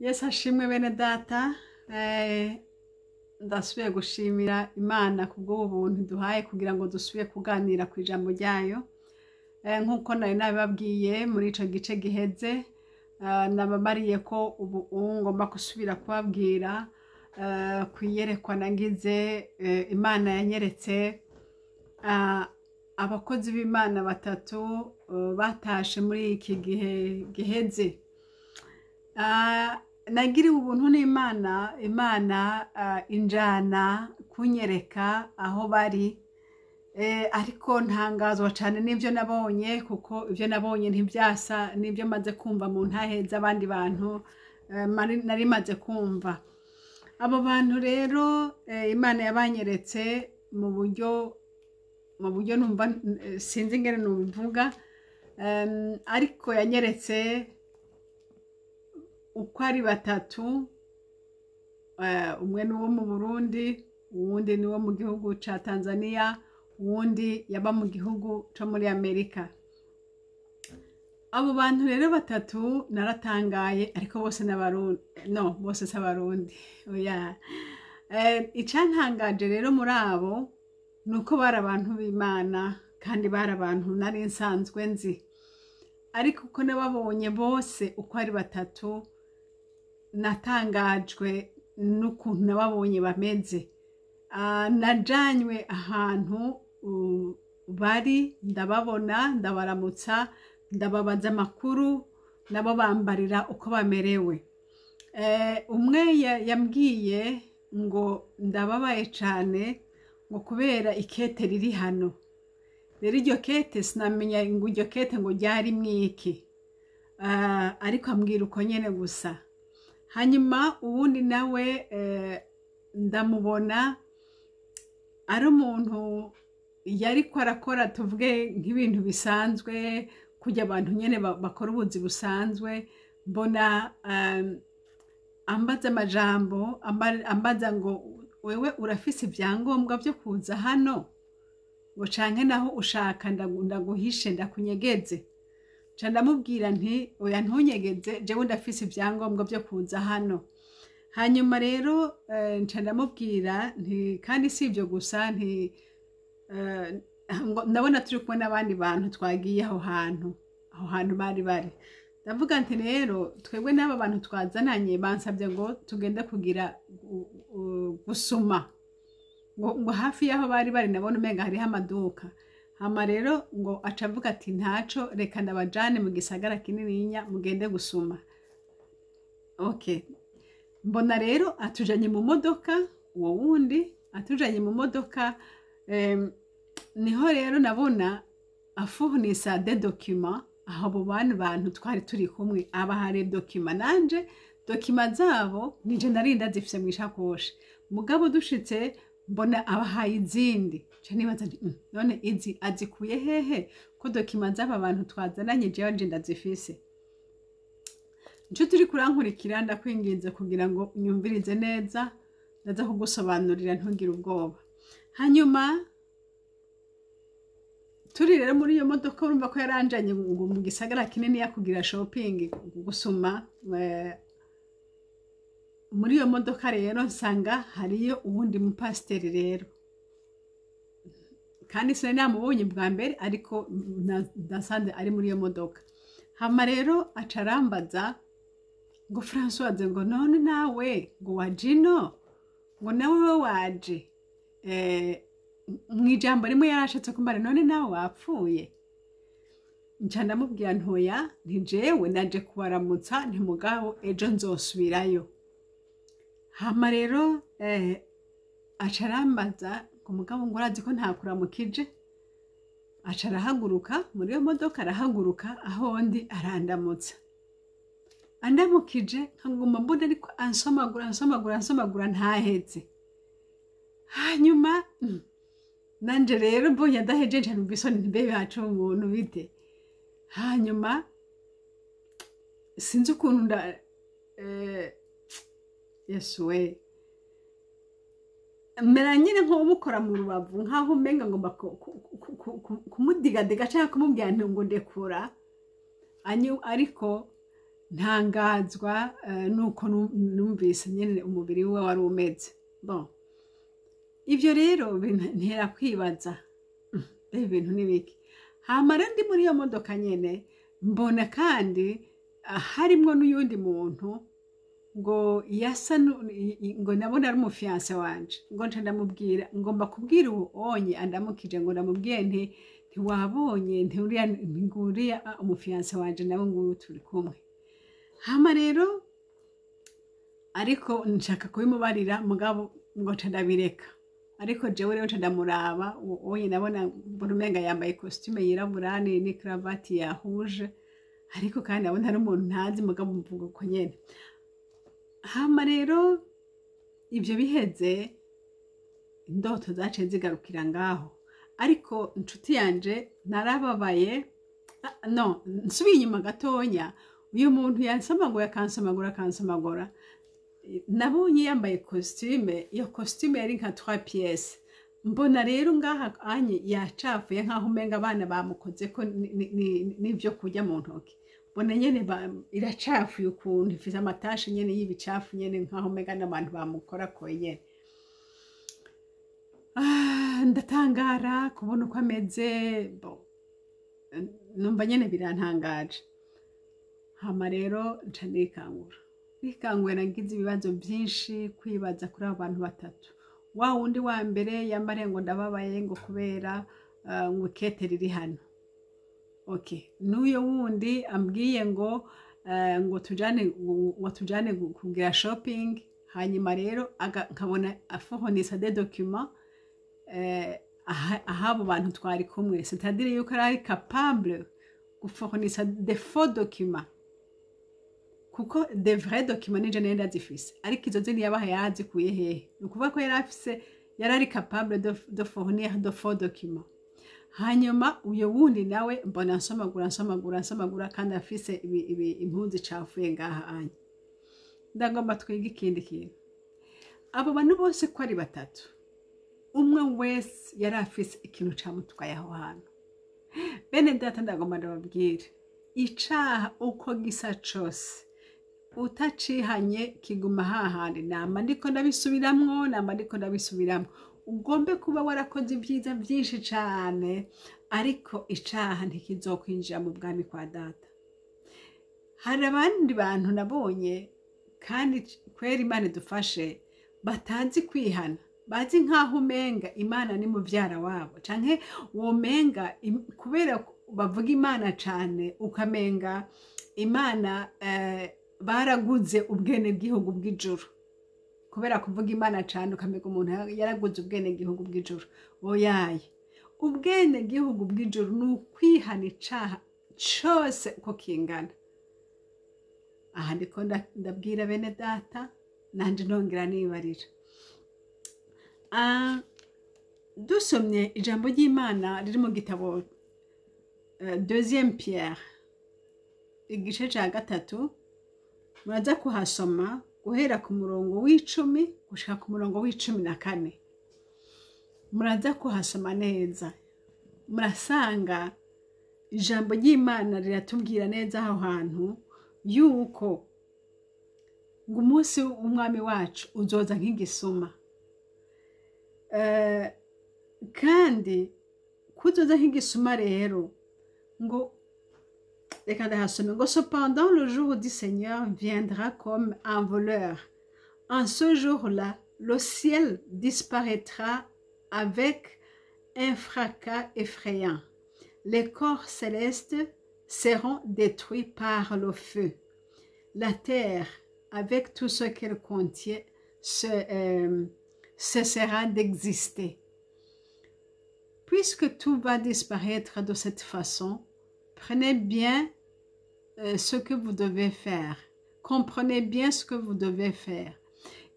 Yesu ashimwe bene data. Ndasubiye gushimira Imana kubw'ubu buntu duhaye kugira ngo dusubire kuganira ku ijambo ryayo. Nk'uko nari nabibabwiye muri ico gice giheze, nababariye ko ubu ngomba gusubira kubabwira kw'iyerekwa nagize. Imana yanyeretse abakozi b'Imana batatu batashe muri iki gihe giheze. Nagiriwe ubuntu n'Imana, Imana injana kunyereka aho bari, ariko ntangazwa cane n'ivyo nabonye, kuko ivyo nabonye ntivyasa n'ivyo maze kumva mu ntahe z'abandi bantu nari maze kumva. Abo bantu rero Imana yabanyeretse mu buryo numva sinzi ingene nobivuga, ariko yanyeretse uko ari batatu. Umwe ni uwo mu Burundi, uwundi ni uwo mu gihugu ca Tanzania, uwundi yaba mu gihugu co muri Amerika. Abo bantu rero batatu naratangaye, ariko bose n'Abarundi. No, bose si Abarundi, oya. Icantangaje rero muri abo ni uko bari abantu b'Imana kandi bari abantu nari nsanzwe nzi, ariko uko nababonye bose uko ari batatu, natangajwe n'ukuntu nababonye bameze. Najanywe ahantu bari, ndababona, ndabaramutsa, ndababaza amakuru, nabo bambarira uko bamerewe. Umwe yambwiye ngo ndababaye cane, ngo kubera ikete riri hano. Rero iryo kete sinamenya ngo iryo kete ngo ryarimwo iki, ariko ambwira uko nyene gusa. Hanyuma uwundi nawe ndamubona ari umuntu yariko arakora, tuvuge nk'ibintu bisanzwe, kurya abantu nyene bakora ubuzi busanzwe. Mbona ambaza amajambo, ambaza ngo wewe urafise ivyangombwa vyo kuza hano, ngo canke naho ushaka ndaguhishe, ndakunyegeze. Nca ndamubwira nti oya, ntunyegeze, jewe ndafise ivyangombwa vyo kuza hano. Hanyuma rero nca ndamubwira nti kandi si ivyo gusa, nti ngo ndabona turi kumwe n'abandi bantu twagiye aho hantu bari. Ndavuga nti rero twebwe n'aba bantu twazananye bansabye ngo tugende kugira gusuma, ngo hafi y'aho bari nabona umenga hariho amaduka. Hama rero ngo aca avuga ati ntaco, reka ndabajane mu gisagara kinininya mugende gusuma. Okay, mbona rero atujanye mu modoka, uwo wundi atujanye mu modoka. Niho rero nabona afournissa des documents aho abo bantu twari turi kumwe, abaha documents. Nanje documents zabo nije nari ndazifise mw'ishakoshi, mugabo dushitse mbona abahaye izindi. Nca nibaza nti "None izi azikuye hehe, ko documents z'aba bantu twazananye jewe nje ndazifise?" Nshuti uri kurankurikira, ndakwinginze kugira ngo unyumvirize neza, ndaza kugusobanurira, ntugire ubwoba. Hanyuma turi rero muri iyo modoka, urumva ko yaranjanye ngo mu gisagara kinini ya kugira shopping, gusuma. Muri iyo modoka rero nsanga hariyo uwundi mupasiteri rero, kandi sinari namubonye bwa mbere, ariko nasanze ari muri iyo modoka. Hama rero aca arambaza ngo Françoise, ngo none nawe ngo waje ino, ngo nawe we waje. Mu ijambo rimwe yarashatse kumbara none nawe wapfuye. Nca ndamubwira ntoya, nti jewe naje kubaramutsa, nti mugabo ejo nzosubirayo. Hama rero aca arambaza ngo mugabo ngo urazi ko ntakuramukije. Aca arahaguruka muri iyo modoka, arahaguruka aho ndi, arandamutsa. Andamukije nkaguma mbona ariko ansomagura, ansomagura, ansomagura, ntaheze. Hanyuma nanje rero mbonye adahejeje, numva isoni, nti mbe bacu umuntu bite? Hanyuma sinzi ukuntu nda Yesu we, mera nyine nk'umukora mu rubavu, nk'aho umenga ngomba kumudigadega cyangwa kumubwira nti ngo ndekura. Ariko Ntangazwa nuko numvise nyene umubiri we wari umeze. Bon, ivyo rero bintera kwibaza: "Mbega ibintu ni biki?" Hama rero ndi muri iyo modoka nyene, mbona kandi harimwo n'uyundi muntu ngo yasa ngo nabona ari umu fiancé wanje. Ngo nca ndamubwira, ngomba kubwira uwo onye andamukije, ngo ndamubwiye nti: "Ntiwabonye?" Nti: "Uriya nguriya umu fiancé wanje nawe nguyu turi kumwe." Hama rero ariko nshaka kubimubarira, mugabo ngo nca ndabireka. Ariko jewe rero nca ndamuraba uwo onye, nabona mbona umenga yambaye costume yirabura ni cravate ya rouge, ariko kandi ndabona ari umuntu ntazi, mugabo mvuga uko nyene. Hama rero ibyo biheze, indoto zaciye zigarukira ngaho. Ariko inshuti yanje, narababaye. No nsubiye inyuma gatonya, uyu muntu yansomagura, akansomagura, akansomagura, nabonye yambaye costume. Iyo costume yari nka trois pièces. Mbona rero ngaha anye yacafuye, nkaho umenga abana bamukoze ko n'ibyo kurya mu ntoki. Mbona nyene iracafuye ukuntu, ifise ama taches nyene y'ibicafu nyene, nkaho umenga n'abantu bamukorakoye nyene. Ndatangara kubona uko ameze. Bon, numva nyene birantangaje. Hama rero nca nikangura. Nikanguye, nagize ibibazo byinshi kwibaza kuri abo bantu batatu. Wa wundi wa mbere yambariye ngo ndababaye, ngo kubera ngo ikete riri hano. Okay, n'uyo wundi ambwiye ngo ngo tujane kugira shopping. Hanyuma rero nkabona afournissa des documents ahabo bantu twari kumwe, c'est-à-dire yuko ari capable gufournissa des faux documents, kuko des vrais documents nije nari ndazifise, ariko izo zindi yabaha yarazikuye hehe? Ni ukuvuga ko yari afise, yari ari capable de fournir de faux documents. Hanyuma uyo wundi nawe mbona nsomagura, nsomagura, nsomagura, kandi afise impuzu icafuye ngaha anya. Ndagomba twige ikindi kintu. Abo bantu bose ko ari batatu, umwe wese yari afise ikintu camutwaye aho hantu. Bene data, ndagomba ndababwire: icaha uko gisa cose, utacihanye kiguma hahandi. Nama ndiko ndabisubiramwo, nama ndiko ndabisubiramwo. Ugombe kuba warakoze ibyiza byinshi cane, ariko icaha ntikizokwinjira mu bwami kwa data. Hari abandi bantu nabonye, kandi kwera Imana idufashe, batazi kwihana, bazi nk'aho umenga Imana ni muvyara wabo, canke womenga kubera bavuga Imana cane, ukamenga Imana baraguze ubwenegihugu bw'ijuru. Kubera kuvuga Imana cane, ukamenga umuntu yaraguze ubwenegihugu bw'ijuru. Oyaye, ubwenegihugu bw'ijuru ni ukwihana icaha cose uko kingana. Aha ndiko ndabwira bene data, nanje nongera nibarira. Dusomye ijambo ry'Imana riri mu gitabo Deuxième Pierre, igice cya gatatu, muraza kuhasoma guhera ku murongo w'10 gushika ku murongo w'14. Muraza kuhasoma neza, murasanga ijambo ry'Imana riratubwira neza aho hantu yuko ngo umunsi w'Umwami wacu uzoza nk'igisuma. Kandi kuzoza nk'igisuma rero, ngo reka ndahasome, ngo: "Cependant, le jour du Seigneur viendra comme un voleur. En ce jour-là, le ciel disparaîtra avec un fracas effrayant. Les corps célestes seront détruits par le feu. La terre, avec tout ce qu'elle contient, cessera d'exister. Puisque tout va disparaître de cette façon, prenez bien ce que vous devez faire. Comprenez bien ce que vous devez faire.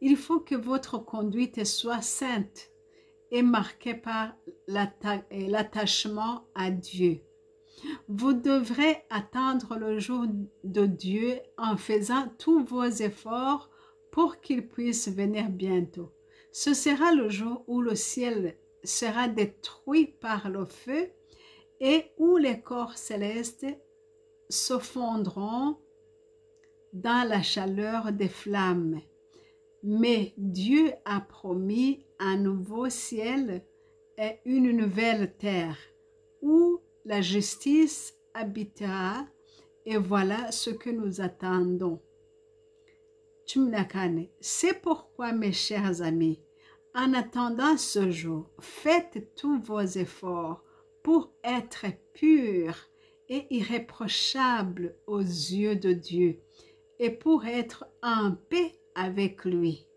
Il faut que votre conduite soit sainte et marquée par l'attachement à Dieu. Vous devrez attendre le jour de Dieu en faisant tous vos efforts pour qu'il puisse venir bientôt. Ce sera le jour où le ciel sera détruit par le feu et où les corps célestes se fondront dans la chaleur des flammes. Mais Dieu a promis un nouveau ciel et une nouvelle terre où la justice habitera, et voilà ce que nous attendons. 14. C'est pourquoi, mes chers amis, en attendant ce jour, faites tous vos efforts pour être purs et irréprochables aux yeux de Dieu et pour être en paix avec lui.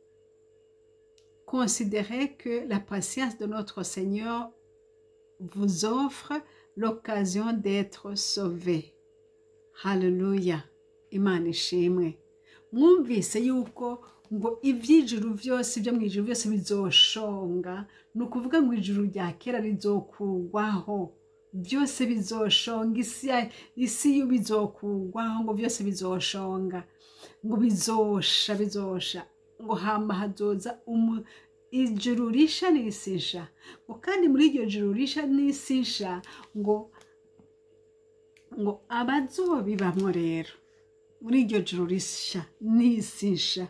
Considérez que la patience de notre Seigneur vous offre l'occasion d'être sauvé. Hallelujah. Imana ishimwe. Mwumvise yuko ngo iby'ijuru byose, byo mu ijuru byose bizoshonga. Ni ukuvuga ngo ijuru rya kera rizokugwaho, byose bizoshonga, isi yo bizokugwaho, ngo byose bizoshonga, ngo bizosha, bizosha, ngo hama hazoza ijuru risha n'isi nsha. Ngo kandi muri iryo juru risha n'isi nsha, ngo abazobibamwo rero muri iryo juru risha n'isi nsha,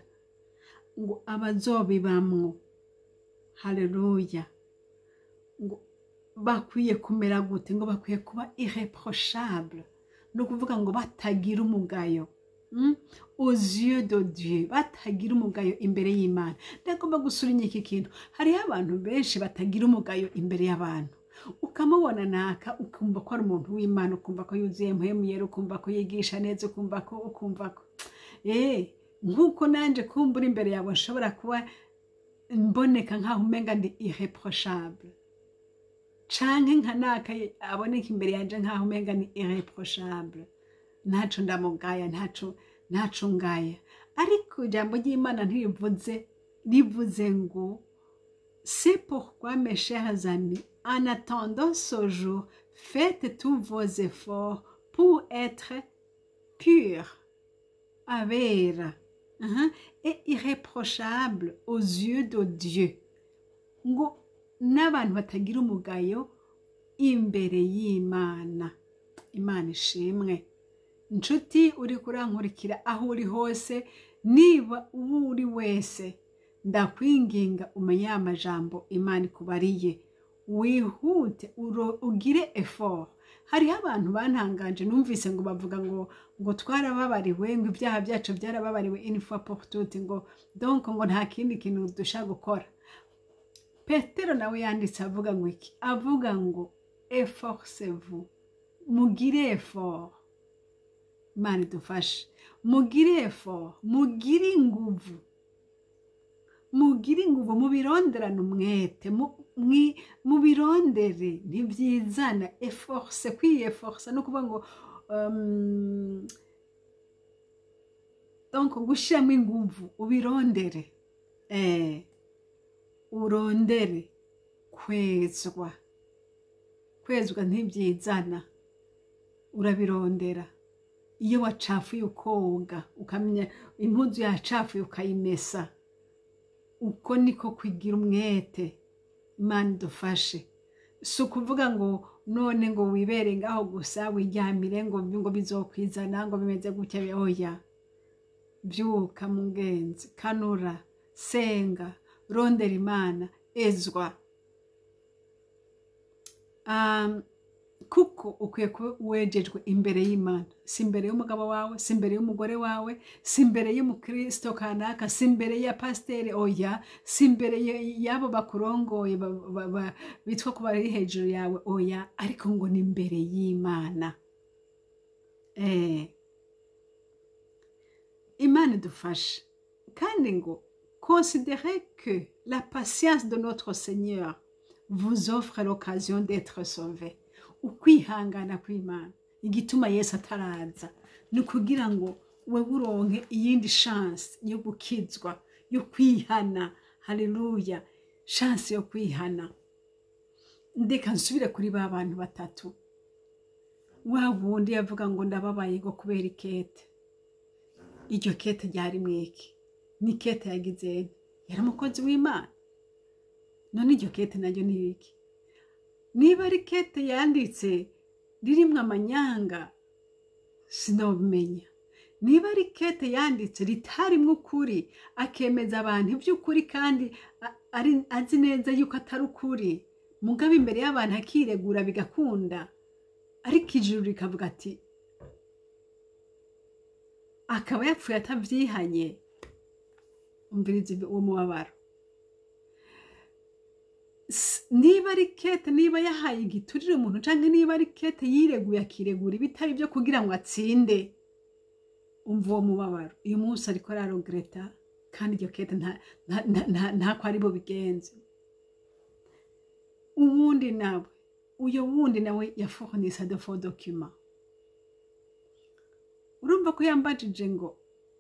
ngo abazobibamwo, haleluya, ngo bakwiye kumera gute? Ngo bakwiye kuba irréprochable, ni ukuvuga ngo batagira umugayo aux yeux de Dieu, batagira umugayo imbere y'Imana. Ndagomba gusura iki kintu. Hariho abantu benshi batagira umugayo imbere y'abantu. Ukamubona naka, ukumva ko ari umuntu w'Imana, ukumva ko yuzuye Mpwemu Yera, ukumva ko yigisha neza, ukumva ko nk'uko nanje kumbura imbere yawe nshobora kuba mboneka nk'aho umenga ndi irréprochable, canke nka naka aboneka imbere yanje nk'aho umenga ni irréprochable, ntaco ndamugaya, ntaco ngaya. Ariko ijambo ry'Imana ntirivuze, rivuze ngo: "C'est pourquoi, mes chers amis, en attendant ce jour, faites tous vos efforts pour être purs, abera, et irréprochables aux yeux de Dieu." Ngo n'abantu batagira umugayo imbere y'Imana. Imana ishimwe. Inshuti uri kurankurikira, aho uri hose, niba uwo uri wese, ndakwinginga umenye aya majambo Imana ikubariye, wihute ugire effort. Hariho abantu bantanganje, numvise ngo bavuga ngo twarababariwe, ngo ibyaha byacu byarababariwe une fois pour toutes, ngo donc ngo nta kindi kintu dushaka gukora. Petero nawe yanditse avuga ngo iki? Avuga ngo: "Efforcez-vous", mugire effort. Imana idufashe. Mugire effort, mugire inguvu, mugire inguvu, mubironderane umwete, mubirondere, ntibyizana. Efforce, kwiyefforsa no kuvuga ngo donc gushyiramo inguvu, ubirondere, urondere kwezwa. Kwezwa ntibyizana, urabirondera. Iyo wacafuye ukoga, ukamenya impuzu yacafuye ukayimesa, uko niko kugira umwete. Imana idufashe. Si ukuvuga ngo none ngo wibere ngaho gusa, wiryamire, ngo bizokwizana, ngo bimeze gutya. Oya, byuka mugenzi, kanura, senga, rondera Imana, ezwa, kuko ukwiye kuba wejejwe imbere y'Imana, si imbere y'umugabo wawe, si imbere y'umugore wawe, si imbere y'umukristo kanaka, si imbere ya pasiteri, oya, si imbere y'abo bakurongoye bitwa ko bari hejuru yawe, oya, ariko ngo ni imbere y'Imana. Imana idufashe. Kandi ngo: "Considérez que la patience de notre Seigneur vous offre l'occasion d'être sauvé." Ukwihangana kw'Imana, igituma Yesu ataraza ni ukugira ngo wewe uronke iyindi chance yo gukizwa, yo kwihana. Haleluya, chance yo kwihana. Ndeka nsubire kuri ba bantu batatu. Wa wundi yavuga ngo ndababaye ngo kubera ikete. Iryo kete ryari mwiki? Ni kete yagize, yari umukozi w'Imana. None iryo kete naryo ni iki? Niba ari kete yanditse ririmwo amanyanga, sinobimenya. Niba ari kete yanditse ritarimwo ukuri, akemeza abantu iby'ukuri kandi azi neza yuko atari ukuri, mugabo imbere y'abantu akiregura bigakunda, ariko ijuru rikavuga ati akaba yapfuye atavyihanye. Umviriza uwo mubabaro. Niba ari kete, niba yahaye igiturire umuntu, canke niba ari kete yireguye akiregura ibitari byo kugira ngo atsinde, umva uwo mubabaro. Uyu munsi ariko araregretta, kandi iryo kete ntako ari bo bigenze. Uwundi nawe, uyo wundi nawe yafournissa de faux documents. Urumva ko yambajije ngo: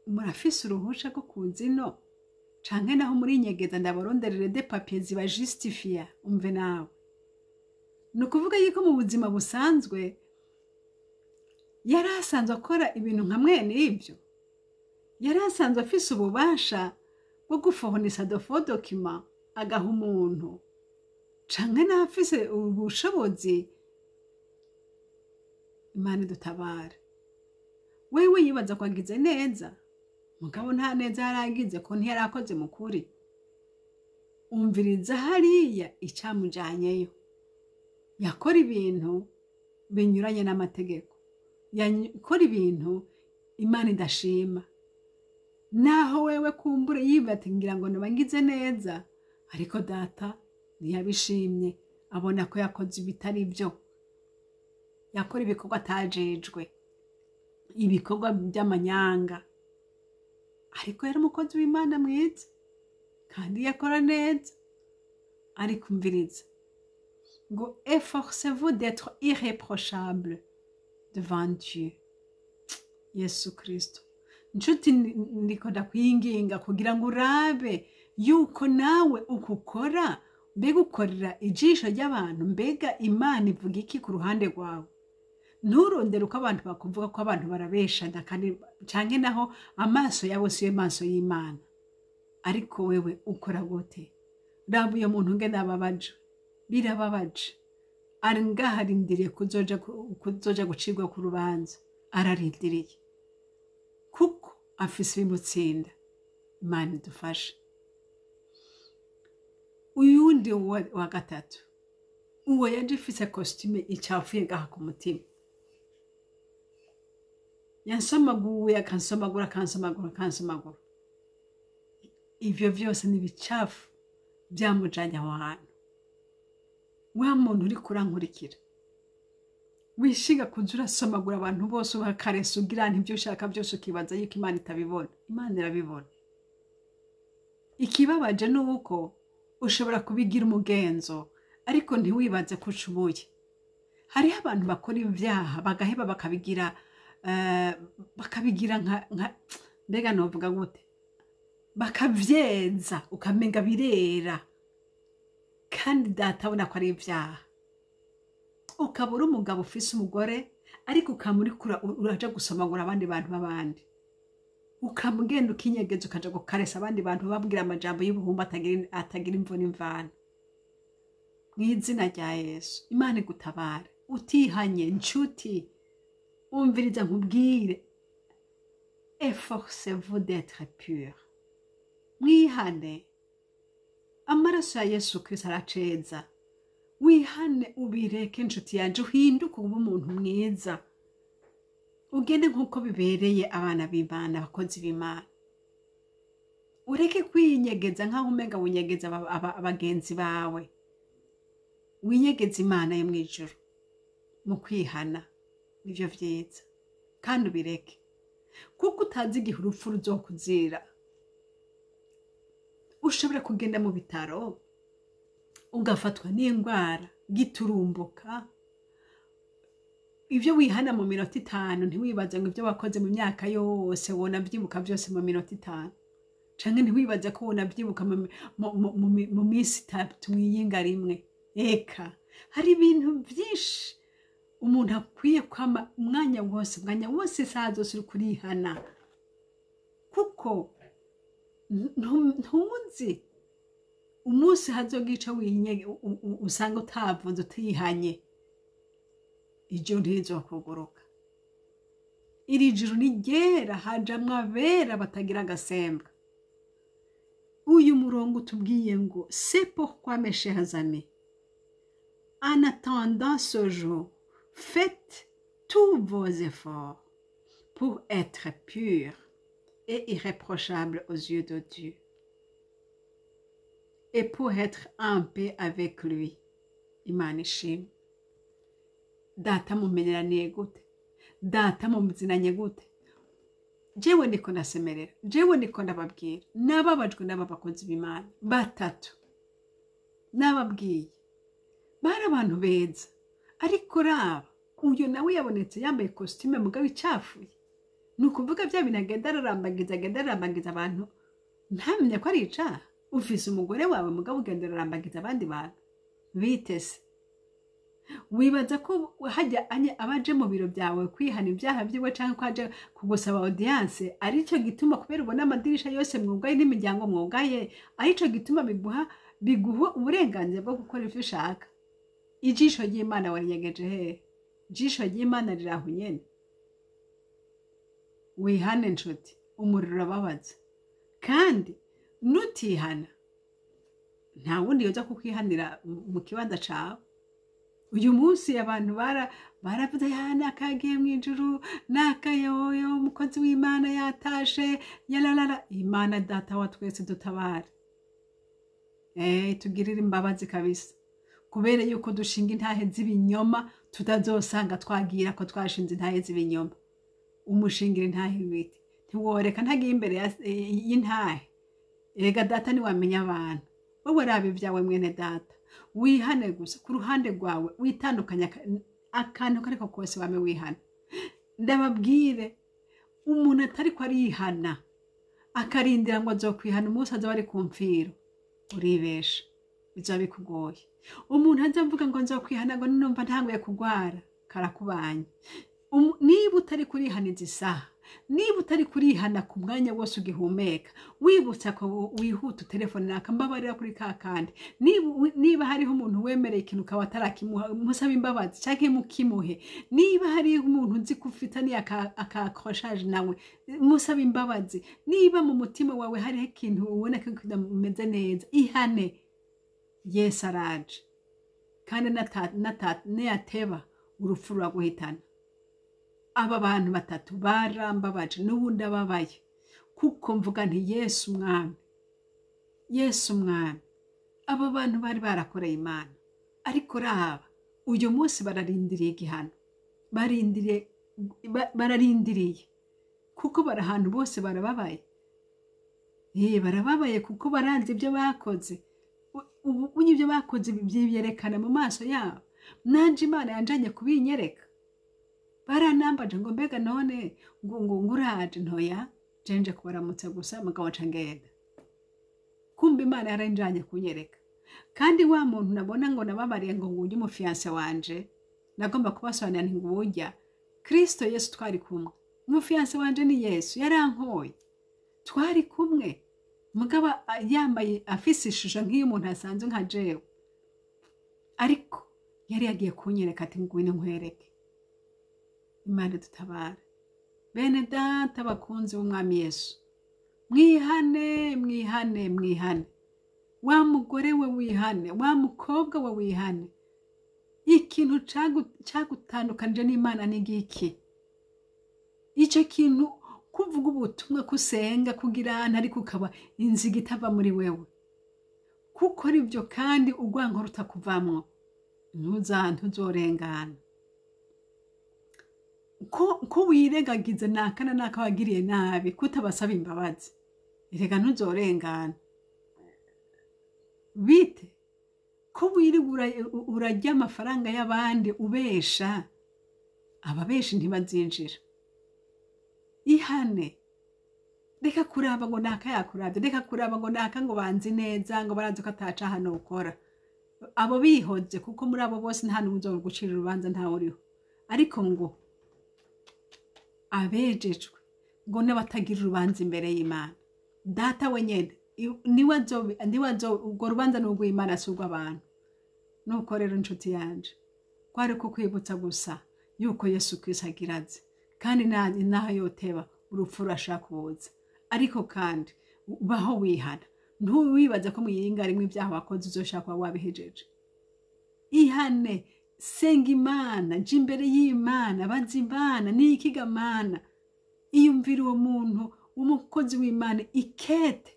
"Murafise uruhusha rwo kuza ino, canke naho muri nyegeza ndabaronderere des papiers ziba justifia?" Umve nawe, ni ukuvuga yuko mu buzima busanzwe yari asanzwe akora ibintu nka mwene ibyo, yari asanzwe afise ububasha bwo gufournissa de faux documents agaha umuntu, canke naho afise ubushobozi. Imana idutabare. Wewe yibaza ko agize neza, mugabo nta neza yari agize, ko ntiyari akoze mu kuri. Umviriza hariya icyamujanyeyo: yakora ibintu binyuranye n'amategeko, yakora ibintu Imana idashima. Naho wewe kumbure yibata ngira ngo noba ngize neza, ariko Data ntiyabishimye, abona ko yakoze ibitari byo, yakora ibikorwa atajejwe, ibikorwa by'amanyanga. Ariko yari umukozi w'Imana mwiza kandi yakora neza. Ariko umviriza ngo: "Efforcez-vous d'être irréprochable devant Dieu." Yesu Kristo, nshuti, ndiko ndakwinginga kugira ngo urabe yuko nawe uko ukora, mbega ukorera ijisho ry'abantu, mbega Imana ivuga iki ku ruhande rwawe? Nturondere uko abantu bakuvuga, ko abantu barabeshana, kandi canke naho amaso yabo siyo maso y'Imana. Ariko wewe ukora gute? Raba uyo muntu ngene ababaje, birababaje. Ari ngaho arindiriye kuzoja gucibwa ku rubanza, ararindiriye kuko afise ibimutsinda. Imana idufashe. Uyundi wa gatatu, uwo yaje ifise costume icafuye ngaha ku mutima, yansomaguye, akansomagura, akansomagura, akansomagura. Ivyo vyose ni ibicafu byamujanye aho hantu. Wa muntu uriko urankurikira, wishinga kuza urasomagura abantu bose, ubakaresa, ugira ntibyo ushaka byose, ukibaza yuko Imana itabibona. Imana irabibona. Ikibabaje ni uko ushobora kubigira umugenzo, ariko ntiwibaze ko ucumuye. Hariho abantu bakora ibyaha bagaheba, bakabigira nka, mbega novuga gute, bakavyeza, ukamenga birera, kandi Data abona ko ari ibyaha. Ukaba uri umugabo ufise umugore, ariko ukaba uriko uraja gusomagura abandi bantu b'abandi, ukaba ugenda ukinyegeza, ukaja gukaresa abandi bantu, babwira amajambo y'ubuhumbu atagira imvo n'imvano. Mu izina rya Yesu, Imana igutabare. Utihanye, nshuti, umviriza nkubwire: efforcez-vous d'être pur. Mwihane, amaraso ya Yesu Kristo araceza. Wihane, ubireke, inshuti yanje, uhinduke ube umuntu mwiza, ugende nk'uko bibereye abana b'Imana, abakozi b'Imana. Ureke kwinyegeza nk'aho umenga winyegeza abagenzi bawe. Winyegeza Imana yo mw'ijuru mu kwihana, nivyo vyiza, kandi ubireke, kuko utazi igihe urupfu ruzokuzira. Ushobora kugenda mu bitaro ugafatwa n'indwara giturumbuka. Ibyo wihana mu minota 5, ntiwibaze ngo ibyo wakoze mu myaka yose wona byibuka byose mu minota 5, canke ntiwibaze ko wona byibuka mu minsi 3 mwiyinga rimwe. Eka, hari ibintu byinshi umuntu akwiye kwama umwanya wose, umwanya wose, isaha zose uri kurihana, kuko ntuzi umunsi hazogica usanga utavuze, utihanye, ijuru ntirizokuguruka. Iri juru ni ryera, hajamwo abera batagira agasembwa. Uyu murongo utubwiye ngo: "C'est pourquoi, mes chers amis, en attendant ce jour, faites tous vos efforts pour être purs et irréprochables aux yeux de Dieu et pour être en paix avec lui." Imana ishimwe. Data mumenyeraniye gute? Data muzinanye gute? Jewe ndiko ndasemerera, jewe ndiko ndababwira, nababajwe n'aba bakozi b'Imana batatu. Nababwiye, bari abantu beza, ariko raba uyu nawe yabonetse yambaye costume mugabo icafuye. Ni ukuvuga bya bintu agenda ararambagiza, agenda ararambagiza abantu, ntamenye ko ari icaha. Ufise umugore wawe, mugabo ugenda ararambagiza abandi bantu, bitese wibaza ko hajya abaje mu biro byawe kwihana ibyaha byiwe, cyangwa ko aje kugusaba audience, aricyo gituma kubera ubona amadirisha yose mwugaye n'imiryango mwugaye, aricyo gituma biguha uburenganzira bwo gukora ivyo ushaka? Ijisho ry'Imana warinyegeje hehe? Ijisho ry'Imana riraho nyene. Wihane nshuti, umuriro urababaza, kandi nutihana nta wundi yoza kukwihanira mu kibanza cawe. Uyu munsi abantu baravuze ya nakagiye mu ijuru, nakayoyo umukozi w'Imana yatashe, yararara. Imana Data wa twese dutabare, tugirire imbabazi kabisa, kubera yuko dushinga intahe z'ibinyoma tutazosanga twagira ko twashinze intahe z'ibinyoma. Umushingira intahe ibiti ntiworeka ntagiye imbere y'intahe. Erega Data ntiwamenya abantu. Wowe raba ibyawe, mwene Data, wihane gusa ku ruhande rwawe, witandukanya akantu kariko kose, wame wihana. Ndababwire, umuntu atariko arihana akarindira ngo azokwihana umunsi azoba ari ku mfiro, uribesha, bizoba bikugoye. Umuntu aza avuga ngo nzokwihana ngo numva ntanguye kugwara, karakubanye. Niba utari kurihaniza isaha, niba utari kurihana ku mwanya wose ugihumeka, wibutsa ko wihuta utelefone nakambabarira kuri ka kandi, niba hariho umuntu wemereye ikintu ukaba atarakimuha, musaba imbabazi cyangwa mukimuhe. Niba hariho umuntu uzi ko ufitaniye aka accrochage nawe, musaba imbabazi. Niba mu mutima wawe hariho ikintu ubona ko kitameze neza, ihane. Yesu araje, kandi niyateba urupfu ruraguhitana. Aba bantu batatu barambabaje, n'ubundi ababaye, kuko mvuga nti: "Yesu Umwami, Yesu Umwami." Aba bantu bari barakoreye Imana, ariko raba uyu munsi bararindiriye igihano, barindiriye, bararindiriye kuko bari ahantu bose barababaye. Barababaye kuko baranze ibyo bakoze. Ubu ibyo bakoze byerekana mu maso yabo. Nanje Imana yanjanye kubinyereka. Baranambaje ngo: "Mbega none ngo nguraje?" Ntoya, jenje kubaramutsa gusa, mugabo nca ngenda. Kumva Imana yaranjanye kunyereka. Kandi wa muntu nabona ngo nababariye ngo ngujye umu fiancé wanje, nagomba kubasobanurira nti: "Ngujya Kristo Yesu twari kumwe, umu fiancé wanje ni Yesu, yarankoye, twari kumwe." Mugabo yambaye, afise ishusho nk'iy'umuntu asanzwe nka jewe, ariko yari yagiye kunyereka ati: "Ngwino nkwereke." Imana dutabara. Bene Data bakunzi b'Umwami Yesu, mwihane, mwihane, mwihane. Wa mugore we wihane, wa mukobwa we wihane. Ikintu cagutandukanije n'Imana ni giki? Icyo kintu kuvuga ubutumwa, kusenga, kugira ariko ukaba inziga itava muri wewe, kuko ibyo kandi urwango rutakuvamwo, ntuzorengana. Ko wirengagiza naka na naka wagiriye nabi, kutabasaba imbabazi, erega ntuzorengana. Bite ko wirirwa urarya amafaranga y'abandi ubesha? Ababeshi ntibazinjira. Ihane, reka kuraba ngo naka yakurabye, reka kuraba ngo naka ngo banzi neza, ngo barazi ko ataca hano ukora. Abo bihoze, kuko muri abo bose nta n'umwe uzogucira urubanza, ntawe uriho. Ariko ngo abejejwe ngo n'abatagira urubanza imbere y'Imana Data wenyine, niwe urwo rubanza ni urw'Imana, si urw'abantu. Nuko rero, inshuti yanje, kwari kukwibutsa gusa yuko Yesu Kristo agira aze. Kandi naho yoteba, urupfu rurashaka kuza. Ariko kandi ubaho wihana, ntuwibaze ko mwiyinga rimwe ibyaha wakoze uzoshaka kuba wabihejeje. Ihane, senga Imana, jya imbere y'Imana, baza Imana niyikiga Mana. Iyumvira uwo muntu w'umukozi w'Imana, ikete,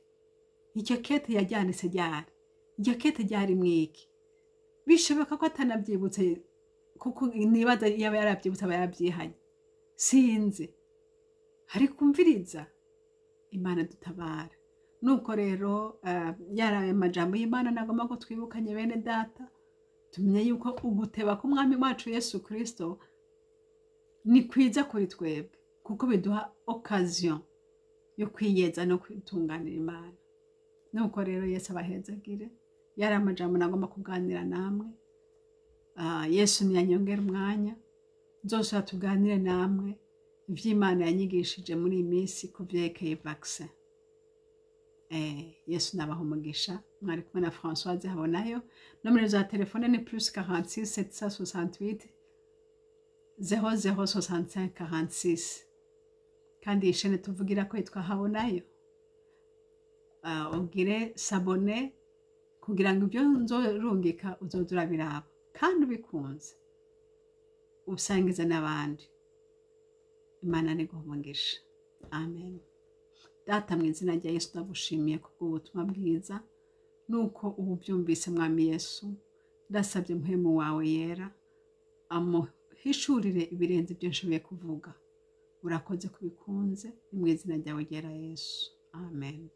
iryo kete yajyanitse ryari? Iryo kete ryari mwiki? Bishoboka ko atanabyibutse, kuko nibaza yaba yarabyibutse aba yarabyihanye, sinzi. Ariko umviriza, Imana dutabara. Nuko rero yari aya majambo y'Imana nagomba ko twibukanye, bene Data. Tumenye yuko uguteba k'Umwami wacu Yesu Kirisito ni kwiza kuri twebwe, kuko biduha occasion yo kwiyeza no kwitunganira Imana. Nuko rero Yesu abahezagire. Yari amajambo nagomba kuganira namwe. Yesu ntiyanyongera umwanya, nzosubira tuganire namwe iby'Imana yanyigishije muri iyi minsi ku byerekeye vaccin. Yesu nabaha umugisha. Mwari kumwe na Françoise Habonayo. Nomero za telefone ni +46 768 00 65 46. Kandi iyi chaîne tuvugira ko yitwa Habonayo. Ugire s'abonner kugira ngo ibyo nzorungika uzoze urabiraba, kandi ubikunze usangize n'abandi. Imana ni umugisha. Amen. Data, mu izina rya Yesu, ndagushimiye kubw'ubutumwa bwiza nuko ubu byumvise. Mwami Yesu, ndasabye Muhemu wawe Yera amuhishurire ibirenze ibyo nshoboye kuvuga. Urakoze kubikunze, ni mu izina ryawe ryera Yesu, amen.